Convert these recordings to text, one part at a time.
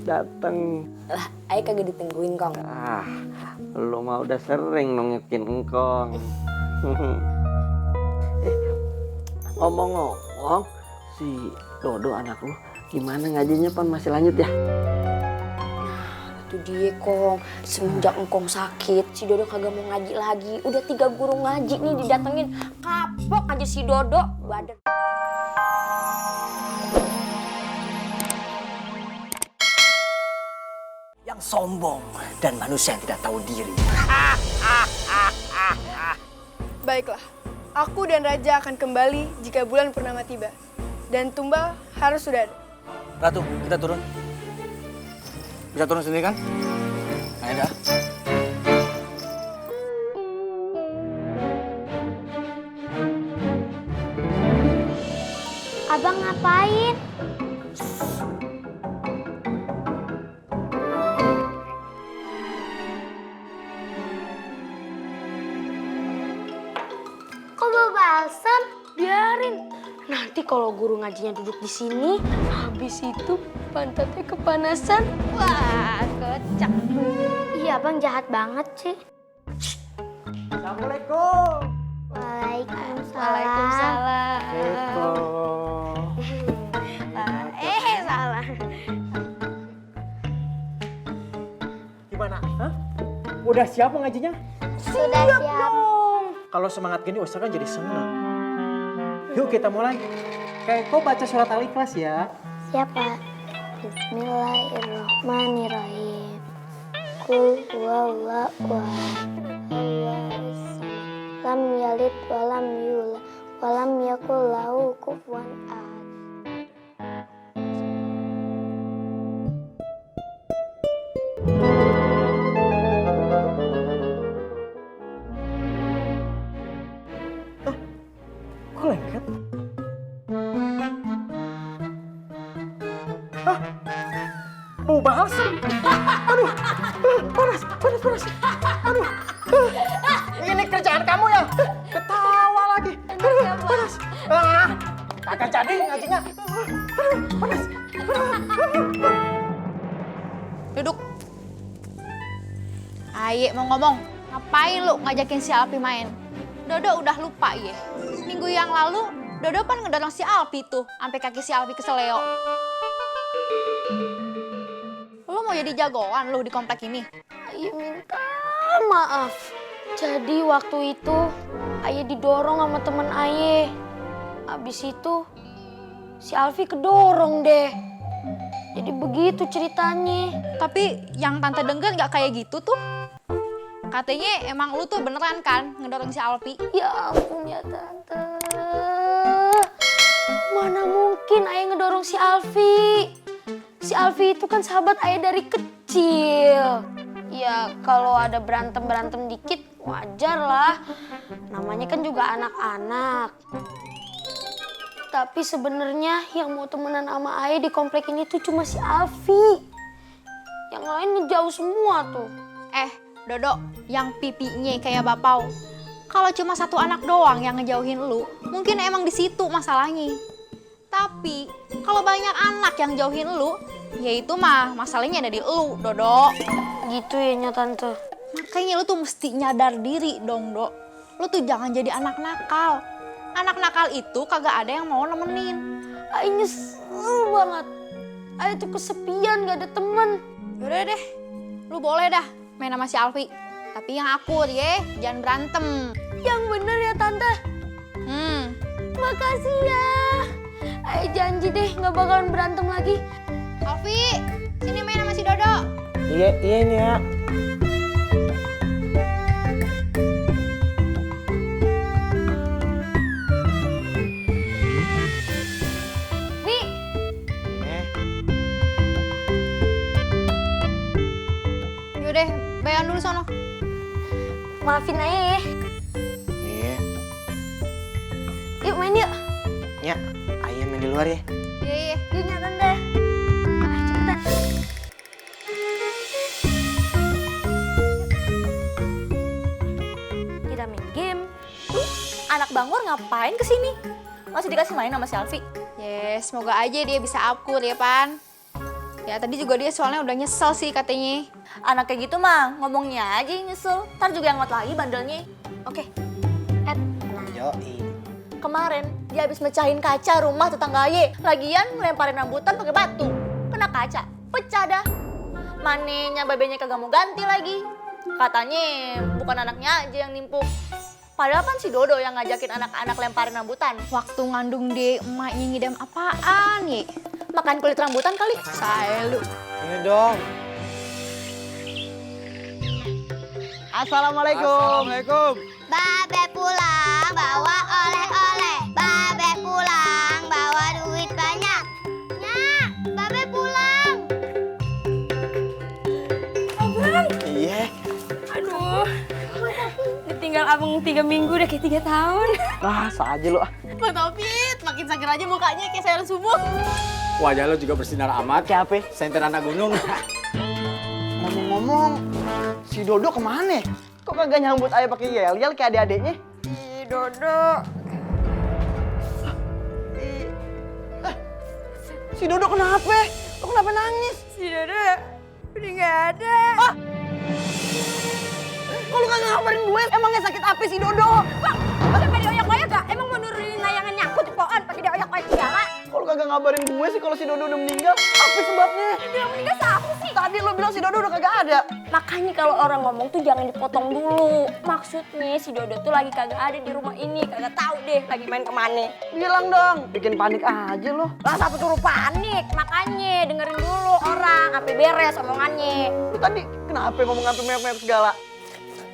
dateng. Lah, Ayah kagak ditungguin Kong. Ah, lu mah udah sering nunjukin engkong. Ngomong-ngomong, si Dodo anak lu gimana ngajinya Pan, masih lanjut ya? Itu dia Kong, semenjak engkong sakit, si Dodo kagak mau ngaji lagi. Udah 3 guru ngaji nih didatengin, kapok aja si Dodo. Badan. Yang sombong dan manusia yang tidak tahu diri. Baiklah, aku dan Raja akan kembali jika bulan purnama tiba. Dan tumbal harus sudah ada. Ratu, kita turun. Bisa turun sendiri kan? Ayo dah. Abang ngapain? Kok bau balsam? Biarin. Nanti kalau guru ngajinya duduk di sini, habis itu pantatnya kepanasan. Wah, kocak. Iya, Bang jahat banget sih. Assalamualaikum. Waalaikumsalam. Salah. Gimana? Hah? Udah siap ngajinya? Sudah siap. Kalau semangat gini Ustaz kan jadi senang. Yuk kita mulai. Kayak kau baca surat Al-Ikhlas ya. Siapa? Bismillahirrahmanirrahim. Qul huwallahu ahad. Lam yalid wa lam yulad wa lam yakul lahu kufuwan ahad. Kok lengket? Hah? Bau balsam. Aduh. Panas. Aduh. Ini kerjaan kamu ya? Ketawa lagi. Aduh, panas. Kagak jadi ngajinya. Aduh, panas. Duduk. Aye mau ngomong, ngapain lu ngajakin si Alpi main? Dodo udah lupa ya. Minggu yang lalu, Dodo kan ngedorong si Alpi tuh, sampai kaki si Alpi keseleo. Lu mau jadi jagoan lu di komplek ini? Ayah minta maaf. Jadi waktu itu Ayah didorong sama temen Ayah. Habis itu si Alfi kedorong deh. Jadi begitu ceritanya. Tapi yang tante denger nggak kayak gitu tuh. Katanya emang lu tuh beneran kan ngedorong si Alpi? Ya ampun ya tante. Mana mungkin Ayah ngedorong si Alfi. Si Alfi itu kan sahabat Ayah dari kecil. Ya kalau ada berantem dikit wajar lah. Namanya kan juga anak-anak. Tapi sebenarnya yang mau temenan sama Ayah di komplek ini tuh cuma si Alfi. Yang lain ngejauh semua tuh. Dodo, yang pipinya kayak bapau. Kalau cuma satu anak doang yang ngejauhin lu, mungkin emang di situ masalahnya. Tapi kalau banyak anak yang jauhin lu, ya itu mah masalahnya ada di lu, Dodo. Gitu ya nya tante. Makanya lu tuh mesti nyadar diri dong, Dok. Lu tuh jangan jadi anak nakal. Anak nakal itu kagak ada yang mau nemenin. Ayah nyesel banget. Ayah tuh kesepian gak ada temen. Yaudah deh, lu boleh dah main sama si Alfi. Tapi yang akur ya, jangan berantem. Yang bener ya tante. Makasih ya. Ayah janji deh gak bakalan berantem lagi. Alfi, sini main sama si Dodo. Iya ini ya. Yaudah, bayan dulu sono. Maafin Ayah ya. Iya. Yuk main yuk. Ya, ayah main di luar ya. Iya. Yuk nya tante. Cepetan. Kita main game. Anak Bangor ngapain kesini? Masih dikasih main sama si Alfi? Yes, semoga aja dia bisa akur ya, Pan. Ya tadi juga dia soalnya udah nyesel sih katanya. Anak kayak gitu mah ngomongnya aja yang nyesel. Ntar juga yang ngot lagi bandelnya. Oke. Ed, Yoi. kemarin dia habis mecahin kaca rumah tetangga Aye. Lagian ngelemparin rambutan pakai batu. Kena kaca, pecah dah. Manenya babenya kagak mau ganti lagi. Katanya bukan anaknya aja yang nimpuk. Padahal kan si Dodo yang ngajakin anak-anak lemparin rambutan. Waktu ngandung deh emaknya ngidam apaan ya? Makan kulit rambutan kali. Saya lu. Ini dong. Assalamualaikum. Assalamualaikum. Babe pulang bawa oleh-oleh. Babe pulang bawa duit banyak. Nyak, Babe pulang. Iya. Aduh, ditinggal abang 3 minggu udah kayak 3 tahun. Masa aja lu ah. Bang Taufik, makin sakit aja mukanya kayak sayur subuh. Wajah lo juga bersinar amat. Kayak apa? Senter anak gunung. Ngomong-ngomong, si Dodo kemana? Kok kagak nyambut ayah pakai yel-yel kayak adik-adiknya? Si Dodo. Si Dodo kenapa? Kok kenapa nangis? Si Dodo udah nggak ada. Kok lu kagak ngabarin gue? Emangnya sakit apa si Dodo? Bang, sampai dioyak-oyak gak? Emang mau nurunin layangan nyangkut di pohon pakai dioyak-oyak segala? Kok lu kagak ngabarin gue sih kalau si Dodo udah meninggal? Apa sebabnya? Dia meninggal siapa sih? Tadi lu bilang si Dodo udah kagak ada. Makanya kalau orang ngomong tuh jangan dipotong dulu. Maksudnya si Dodo tuh lagi kagak ada di rumah ini. Kagak tahu deh lagi main kemana. Bilang dong, bikin panik aja lu. Lah siapa suruh panik? Makanya dengerin dulu orang. Sampai beres omongannya. Lu tadi kenapa ngomong sampai mewek-mewek segala?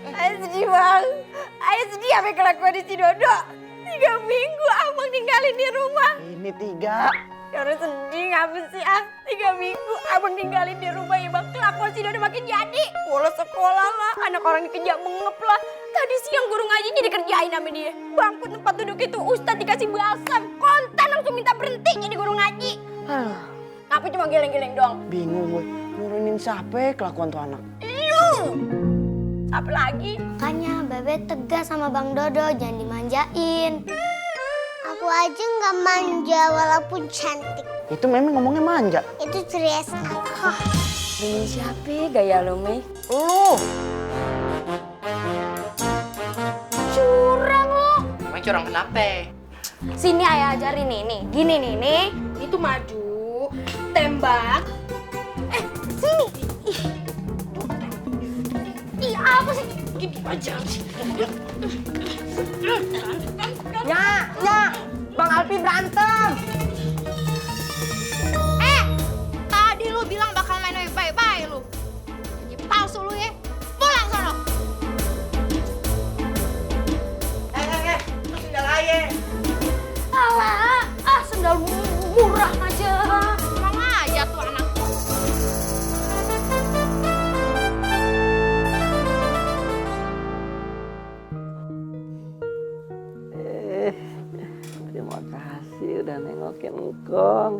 Ayo sedih bang. Ayo sedih apa yang kelakuan di si Dodo. 3 minggu abang ninggalin di rumah. Ini 3. Ya udah sedih ngapa sih ah. 3 minggu abang ninggalin di rumah ya bang. Kelakuan si Dodo makin jadi. Bolos sekolah lah. Anak orang kerja mengep lah. Tadi siang guru ngajinya dikerjain sama dia. Bangku tempat duduk itu Ustadz dikasih balsam. Kontan langsung minta berhenti jadi guru ngaji. Ngapa cuma geleng-geleng doang? Bingung gue, nurunin siapa kelakuan tuh anak? Lu! Apa lagi? Makanya Babe tegas sama Bang Dodo, jangan dimanjain. Aku aja nggak manja walaupun cantik. Itu memang ngomongnya manja. Itu dress aku. Ini siapa gaya lo, Mei? Lu! Curang lo! Emang curang kenapa? Sini ayah ajarin nih. Gini nih. Itu maju, tembak. Sini. Ih, apa sih? Gini aja sih. Ya, Bang Alpi berantem. Tadi lu bilang bakal main bye-bye lu. Jadi palsu lu ya. Pulang sono. Itu sendal aja. Alah, sendal murah aja. Emang aja tuh anak. Terima kasih udah nengokin Engkong.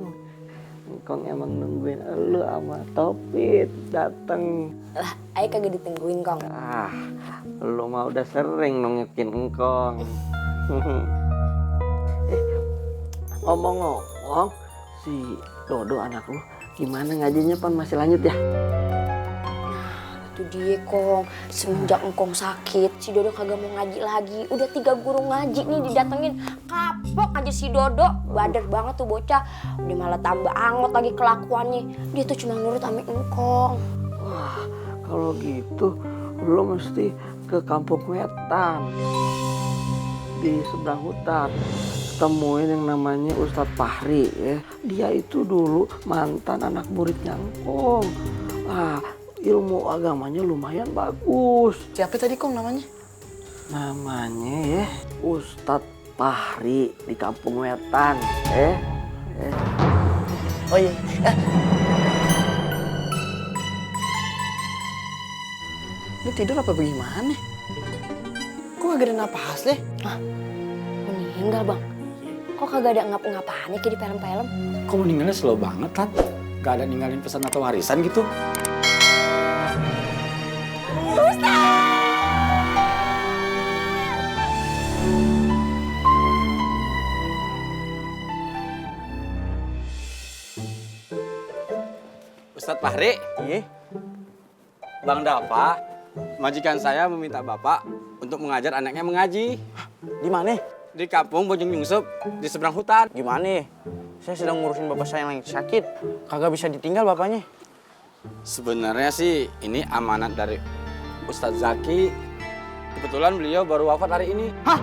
Engkong emang nungguin elu sama Topit dateng. Lah, ayah kagak ditungguin, Kong. Lu mah udah sering nengokin Engkong. Ngomong-ngomong, si Dodo anak lu gimana ngajinya Pan, masih lanjut ya? Itu dia Kong, semenjak Engkong sakit, si Dodo kagak mau ngaji lagi. Udah 3 guru ngaji nih didatengin. Kapok aja si Dodo, bader banget tuh bocah. Dia malah tambah angot lagi kelakuannya. Dia tuh cuma nurut sama Engkong. Wah, kalau gitu lu mesti ke Kampung Wetan. Di seberang hutan. Temuin yang namanya Ustadz Fahri ya. Dia itu dulu mantan anak muridnya Engkong. Ilmu agamanya lumayan bagus. Siapa tadi Kong namanya? Namanya ya Ustadz Fahri di Kampung Wetan. Oh iya. Lu tidur apa bagaimana? Kok gak ada napas deh? Meninggal bang. Kok kagak ada ngapa-ngapaannya kayak di film-film? Kok meninggalnya slow banget, Tan? Gak ada ninggalin pesan atau warisan gitu? Ustadz Fahri. Iya. Bang Dava, majikan saya meminta Bapak untuk mengajar anaknya mengaji. Di mana? Di kampung Bojong Nyungsup, di seberang hutan. Gimana? Saya sedang ngurusin bapak saya yang lagi sakit. Kagak bisa ditinggal bapaknya. Sebenarnya sih ini amanat dari Ustadz Zaki. Kebetulan beliau baru wafat hari ini. Hah?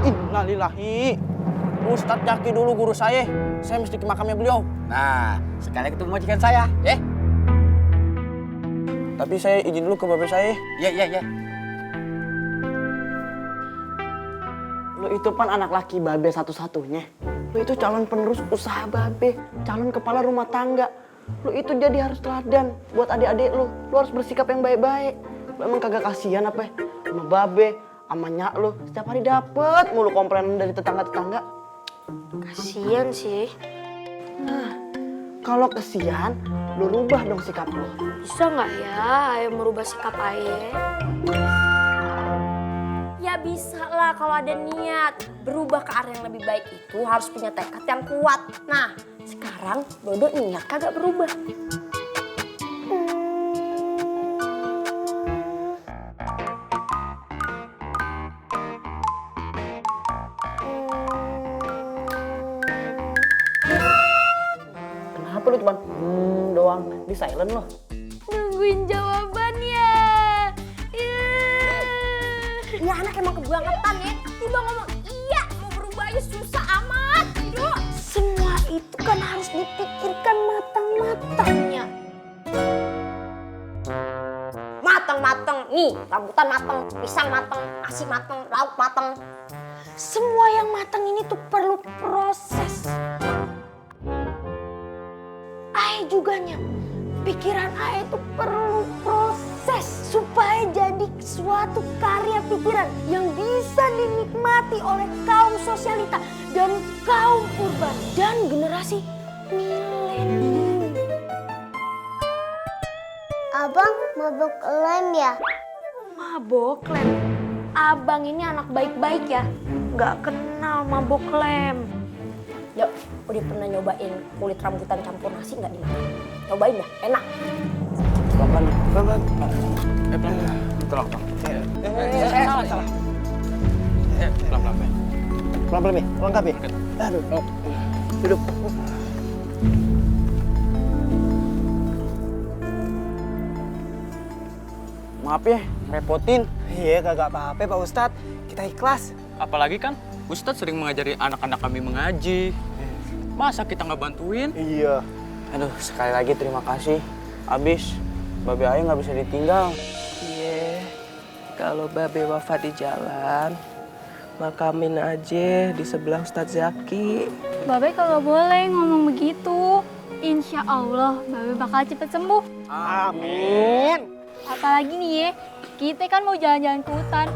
Innalillahi. Ustadz Zaki dulu guru saya. Saya mesti ke makamnya beliau. Nah, sekalian ketemu majikan saya, ya? Tapi saya izin dulu ke bapak saya. Iya. Lo itu pan anak laki babe satu-satunya. Lo itu calon penerus usaha babe, calon kepala rumah tangga. Lo itu jadi harus teladan buat adik-adik lo. Lo harus bersikap yang baik-baik. Lo emang kagak kasihan apa? Sama babe, sama nyak lo. Setiap hari dapet mulu komplain dari tetangga-tetangga. Kasian sih. Nah, kalau kasihan, lo rubah dong sikap lo. Bisa nggak ya Ayah merubah sikap Ayah? Ya bisa lah kalau ada niat. Berubah ke arah yang lebih baik itu harus punya tekad yang kuat. Nah, sekarang Dodo niat kagak berubah. Kenapa lo cuman doang di silent lo? Nungguin jawabannya. Ya anak emang kebangetan ya. Tiba ngomong iya mau berubah aja susah amat. Tido. Semua itu kan harus dipikirkan matang-matangnya. Matang-matang. Nih rambutan matang, pisang matang, nasi matang, lauk matang. Semua yang matang ini tuh perlu proses. Ayah juga Nyam. Pikiran Ayah itu perlu proses supaya jadi suatu karya pikiran yang bisa dinikmati oleh kaum sosialita dan kaum urban dan generasi milenium. Abang mabuk lem ya? Mabok lem. Abang ini anak baik-baik ya. Nggak kenal mabok lem. Yuk, udah pernah nyobain kulit rambutan campur nasi nggak dimakan? Cobain dah, enak. Pelan-pelan. Tolong. Salah. Pelan-pelan, Pak. Pelan-pelan nih, lengkap ya? Aduh. Duduk. Maaf ya, repotin. Iya, kagak apa-apa Pak Ustadz. Kita ikhlas. Apalagi kan Ustadz sering mengajari anak-anak kami mengaji. Masa kita nggak bantuin? Iya. Aduh, sekali lagi terima kasih. Abis, babe Ayah nggak bisa ditinggal. Iya, kalau babe wafat di jalan, makamin aja di sebelah Ustadz Zaki. Babe kagak boleh ngomong begitu. Insya Allah Babe bakal cepet sembuh. Amin. Apalagi nih ya, kita kan mau jalan-jalan ke hutan,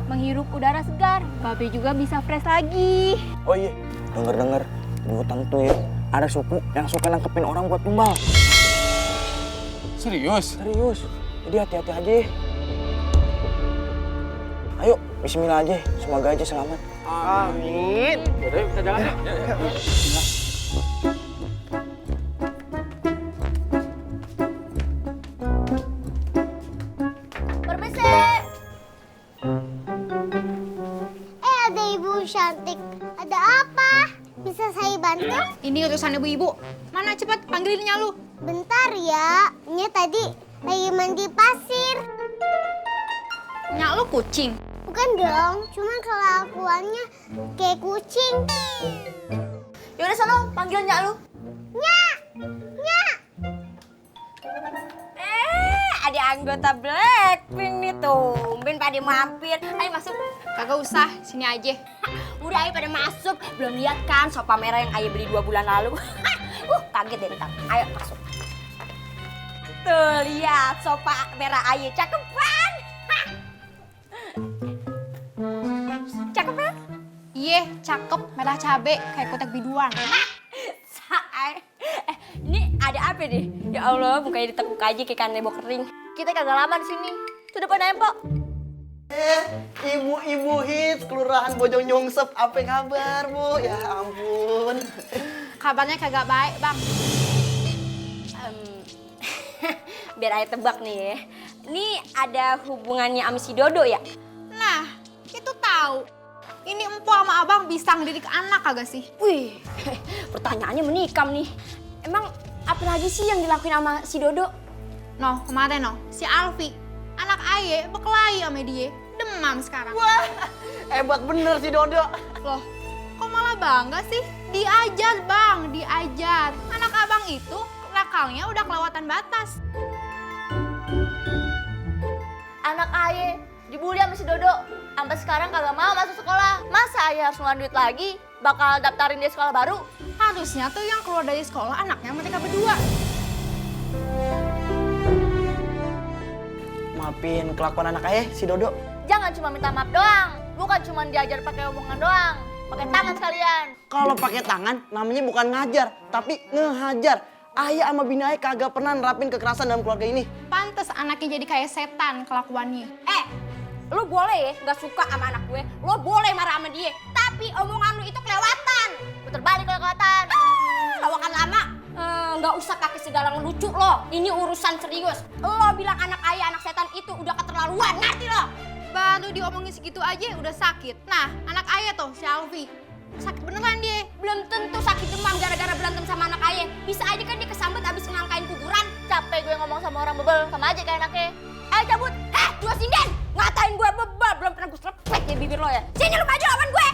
menghirup udara segar. Babe juga bisa fresh lagi. Oh iya, denger-denger di hutan tuh ya, ada suku yang suka nangkepin orang buat tumbal. Serius? Serius, jadi hati-hati aja ya. Ayo, bismillah aja, semoga aja selamat. Amin. Yaudah, yuk kita jalan yuk. Permisi. Ada ibu cantik. Ada apa? Bisa saya bantu? Ini urusan ibu-ibu. Mana cepet panggilin Nyalu. Bentar ya. Nya tadi lagi mandi pasir. Nyalu kucing. Bukan dong, cuman kelakuannya kayak kucing. Yaudah sono, panggil Nyak lu. Nyak! Nyak! Ada anggota Blackpink nih tumben pada mampir. Ayo masuk. Kagak usah, sini aja. Udah ayo pada masuk. Belum lihat kan sopa merah yang Ayah beli 2 bulan lalu? Kaget deh ntar. Ayo masuk. Tuh lihat sopa merah Ayah cakep kan? Cakep kan? Iya, cakep, merah cabe, kayak kotak biduan. Ini ada apa deh? Ya Allah, mukanya ditekuk aja kayak ikan nebo kering. Kita kagak lama di sini. Tuh depan Empo. Ibu-ibu hits kelurahan Bojong Nyungsep, apa kabar Bu? Ya ampun. Kabarnya kagak baik, Bang. biar Ayah tebak nih ya. Ini ada hubungannya sama si Dodo ya? Nah, itu tahu. Ini empo sama abang bisa ngedidik anak kagak sih? Wih, pertanyaannya menikam nih. Emang apa lagi sih yang dilakuin sama si Dodo? Noh, kemarin noh, si Alfi, anak Aye berkelahi sama dia. Demam sekarang. Wah, hebat bener si Dodo. Loh, kok malah bangga sih? Diajar bang, diajar. Anak abang itu nakalnya udah kelewatan batas. Anak Aye dibully sama si Dodo. Sampai sekarang kagak mau masuk sekolah. Masa Aye harus ngeluarin duit lagi? Bakal daftarin dia sekolah baru? Harusnya tuh yang keluar dari sekolah anaknya mereka berdua. Maafin kelakuan anak ayah si Dodo. Jangan cuma minta maaf doang. Bukan cuma diajar pakai omongan doang. Pakai tangan sekalian. Kalau pakai tangan namanya bukan ngajar, tapi ngehajar. Ayah sama bini ayah kagak pernah nerapin kekerasan dalam keluarga ini. Pantes anaknya jadi kayak setan kelakuannya. Lu boleh ya nggak suka sama anak gue, lu boleh marah sama dia. Tapi omongan lu itu kelewatan. Puter balik kelewatan. Lawakan lama. Nggak usah pakai segala ngelucu lo. Ini urusan serius. Lo bilang anak Ayah anak setan itu udah keterlaluan, ngerti lo? Baru diomongin segitu aja udah sakit. Nah, anak Ayah tuh si Alfi. Sakit beneran dia. Belum tentu sakit demam gara-gara berantem sama anak Ayah. Bisa aja kan dia kesambet abis ngelangkain kuburan. Capek gue ngomong sama orang bebel. Sama aja kayak anaknya. Ayo cabut. Dua sinden. Ngatain gue bebel. Belum pernah gue selepet ya bibir lo ya. Sini lu maju lawan gue.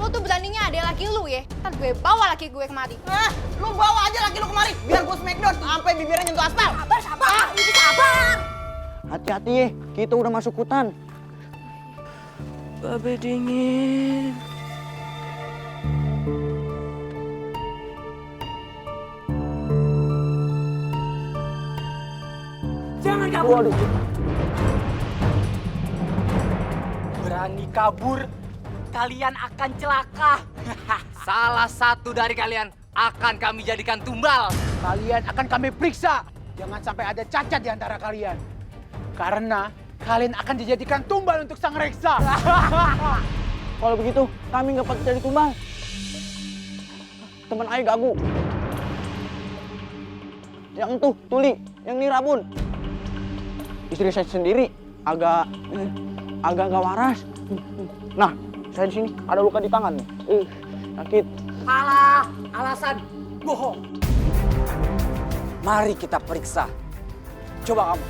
Lo tuh beraninya ada laki lu ya. Ntar gue bawa laki gue kemari. Lu bawa aja laki lu kemari, biar gue smackdown sampai bibirnya nyentuh aspal. Sabar. Ini sabar. Hati-hati ya, kita udah masuk hutan. Babe dingin. Jangan kabur. Waduh. Berani kabur, kalian akan celaka. Salah satu dari kalian akan kami jadikan tumbal. Kalian akan kami periksa. Jangan sampai ada cacat di antara kalian. Karena kalian akan dijadikan tumbal untuk sang reksa. Kalau begitu, kami nggak patut jadi tumbal. Teman ayah gagu. Yang itu, Tuli. Yang ini Rabun. Istri saya sendiri agak nggak waras. Nah, saya di sini ada luka di tangan nih. Sakit. Alah, alasan bohong. Mari kita periksa. Coba kamu.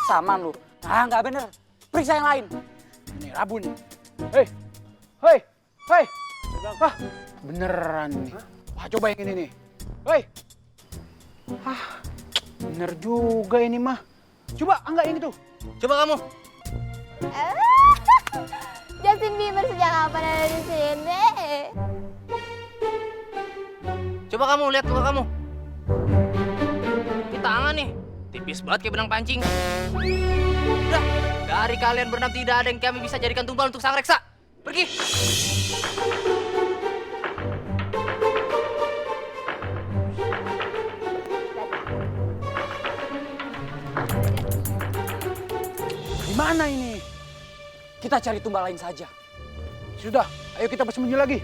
Sama lu. Nggak bener. Periksa yang lain. Ini Rabun. Hei. Wah, beneran nih. Wah, coba yang ini nih. Hei. Bener juga ini mah. Coba, enggak ini tuh. Coba kamu. Justin Bieber sejak kapan ada di sini? Coba kamu lihat luka kamu. Di tangan nih. Tipis banget kayak benang pancing. Udah, dari kalian berenam tidak ada yang kami bisa jadikan tumbal untuk sang reksa. Pergi. Gimana ini? Kita cari tumbal lain saja. Sudah, ayo kita bersembunyi lagi.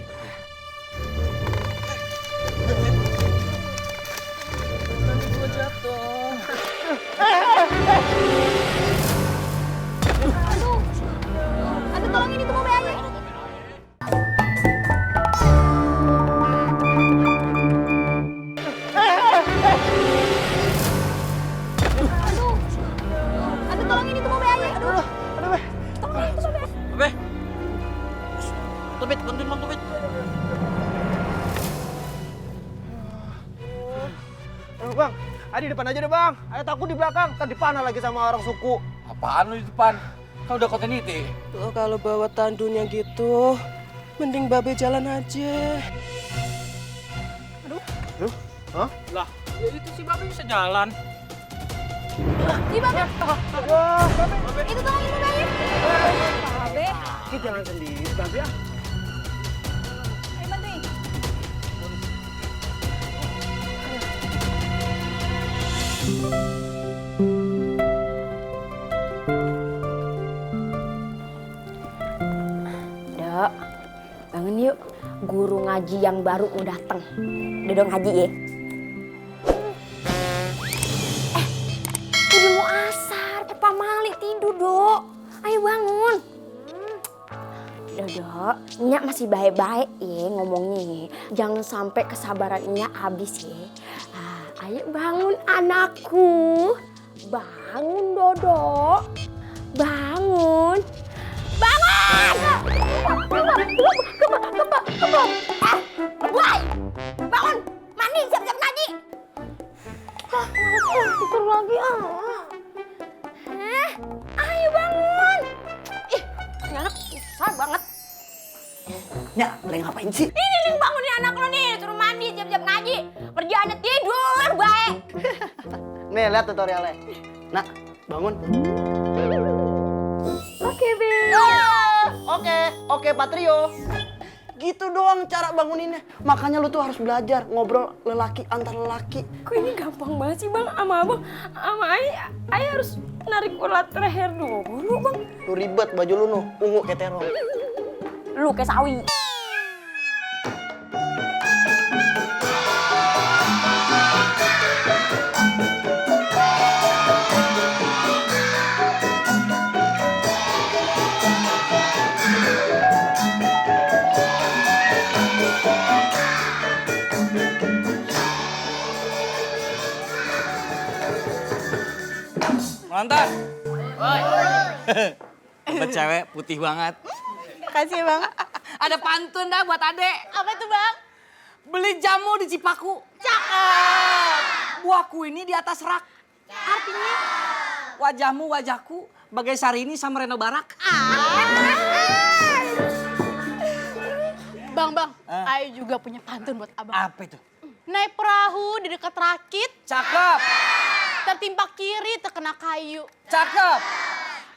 Aduh, tolongin itu mobil aja. Aduh, tolongin itu mobil aja. Aduh, tolongin itu mobil. Babe. Tubit, bantuin bang Tubit. Bang, ada di depan aja deh bang. Ayo takut di belakang, ntar dipanah lagi sama orang suku. Apaan lu di depan? Kan udah kontiniti. Tuh kalau bawa tandunnya gitu, mending babe jalan aja. Hah? Lah, ya itu si Babe bisa jalan. Di Babe. Itu tolongin mobil aja. Babe. Kita jalan sendiri, Babe ya. Ayo bantuin. Dok, bangun yuk. Guru ngaji yang baru mau datang. Udah ngaji ya. Udah mau asar, Papa Mali tidur, Dok. Ayo bangun. Dok, Nyak masih baik-baik ya ngomongnya ya. Jangan sampai kesabaran Nyak habis ya. Ayo bangun anakku. Bangun, Dodo. Bangun. Bangun! Boy! Bangun! Mandi, siap-siap ngaji. Tidur lagi ayo bangun. Ih, ini anak susah banget. Nyak, lagi ngapain sih? Ini bangunin anak lo nih, suruh mandi, siap-siap ngaji. Kerjaannya tidur, baik. Nih, lihat tutorialnya. Nak, bangun. Oke, Beb. Oke, Patrio. Gitu doang cara banguninnya. Makanya lu tuh harus belajar ngobrol lelaki antar lelaki. Kok ini gampang banget sih, Bang? Sama Abang, sama Ayah harus narik ulat leher dulu, Bang. Lu ribet baju lu nu, ungu kayak terong. Lu kayak sawi. Nonton. Tempat cewek putih banget. Makasih Bang. Ada pantun dah buat adek. Apa itu Bang? Beli jamu di Cipaku. Cakep. Buahku ini di atas rak. Artinya wajahmu wajahku bagai Sarini sama Reno Barak. Bang, Ayo juga punya pantun buat abang. Apa itu? Naik perahu di dekat rakit. Cakep. Tertimpa kiri terkena kayu. Cakep.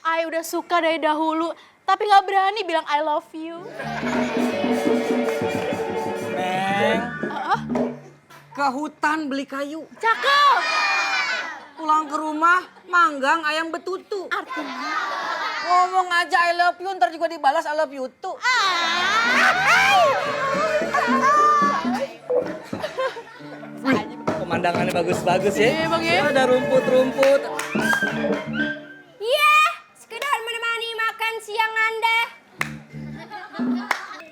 Ayo udah suka dari dahulu, tapi nggak berani bilang I love you. Neng. Ke hutan beli kayu. Cakep. Pulang ke rumah manggang ayam betutu. Artinya? Ngomong aja I love you, ntar juga dibalas I love you too. Pemandangannya bagus-bagus ya. Iya Bang ya. Ada rumput-rumput. Iya, sekedar menemani makan siang Anda.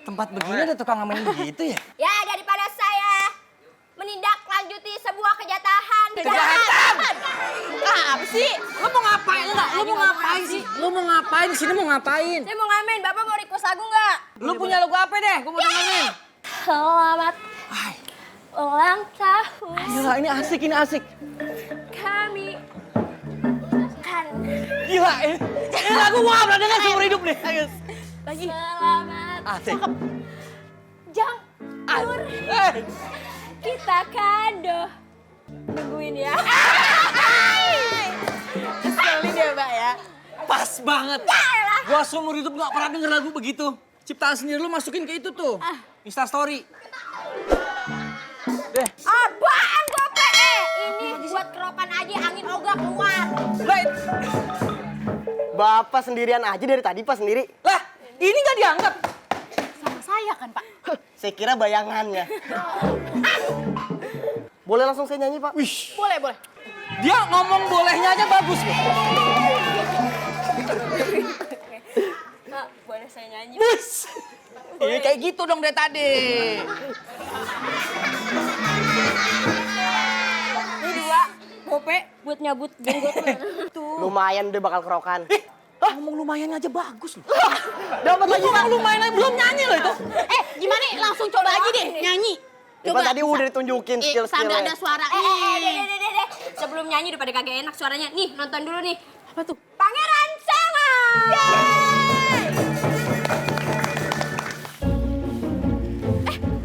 Tempat begini ada tukang ngamen begitu ya? Ya, daripada saya menindaklanjuti sebuah kejahatan. Kejahatan? Apa sih? Lu mau ngapain enggak? Lu mau ngapain sih? Lu mau ngapain? Sini mau ngapain? Saya mau ngamen, Bapak mau request lagu nggak? Lu punya lagu apa deh? Gua mau dengerin. Selamat ulang tahun. Gila, ini asik, ini asik. Kami kan. Gila, ini lagu gua pernah denger seumur hidup nih. Lagi. Selamat. Asik. Jangkur. Kita kado. Nungguin ya. Keselin ya Mbak ya. Pas banget. Gua seumur hidup gak pernah denger lagu begitu. Ciptaan sendiri lu masukin ke itu tuh. Insta story. Deh. Apaan gope? Ini buat kerokan aja angin ogah keluar. Bapak sendirian aja dari tadi Pak sendiri. Lah, ini gak dianggap. Sama saya kan Pak. Saya kira bayangannya. Boleh langsung saya nyanyi Pak? Wih. Boleh. Dia ngomong bolehnya aja bagus loh. Kak, boleh saya nyanyi? Bus. Iya kayak gitu dong dari tadi. Ini dua, gope buat nyabut jenggot. Lumayan udah bakal kerokan. Ngomong lumayan aja bagus loh. Dapat lagi Pak. Lumayan aja belum nyanyi loh itu. Gimana? Langsung coba aja deh nyanyi. Coba tadi udah ditunjukin Sambil ada skill-skillnya. suara. Deh. Sebelum nyanyi udah pada kagak enak suaranya. Nih, nonton dulu nih. Apa tuh? Pangeran Sanga.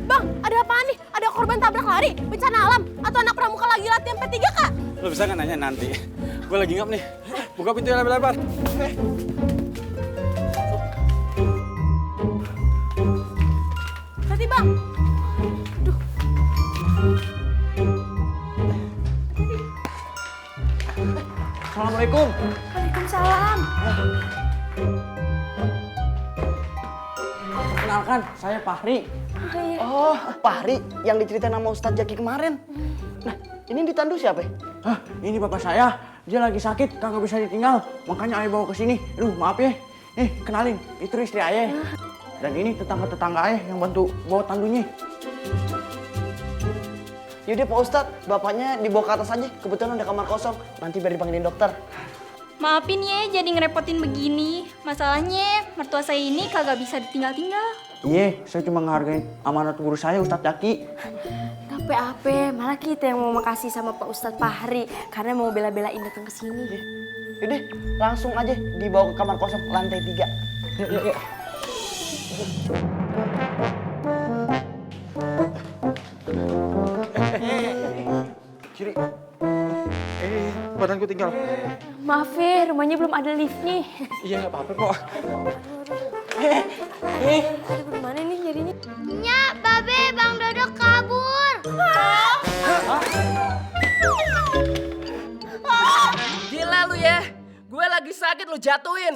Bang, ada apaan nih? Ada korban tabrak lari, bencana alam, atau anak pramuka lagi latihan P3K? Lo bisa nggak nanya nanti? Gue lagi ngap nih. Buka pintu yang lebar-lebar. Hati Bang. Aduh. Assalamualaikum. Waalaikumsalam. Perkenalkan, saya Fahri. Oh, Fahri yang diceritain sama Ustadz Zaki kemarin. Nah, ini ditandu siapa? Hah, ini bapak saya. Dia lagi sakit, kagak bisa ditinggal. Makanya ayah bawa ke sini. Aduh, maaf ya. Kenalin, itu istri ayah. Dan ini tetangga-tetangga ayah yang bantu bawa tandunya. Yaudah Pak Ustadz, bapaknya dibawa ke atas aja. Kebetulan ada kamar kosong. Nanti biar dipanggilin dokter. Maafin ya jadi ngerepotin begini. Masalahnya mertua saya ini kagak bisa ditinggal-tinggal. Iya, saya cuma ngehargain amanat guru saya, Ustadz Zaki. Tapi apa, malah kita yang mau makasih sama Pak Ustadz Fahri karena mau bela-belain datang ke sini. Yaudah, langsung aja dibawa ke kamar kosong lantai 3. Yuk. Kiri. Badanku tinggal. Maaf ya, rumahnya belum ada liftnya. Iya, nggak apa-apa kok. Aduh, gimana nih jadinya? Nya, Babe, Bang Dodo kabur. Gila lu ya, gue lagi sakit lu jatuhin.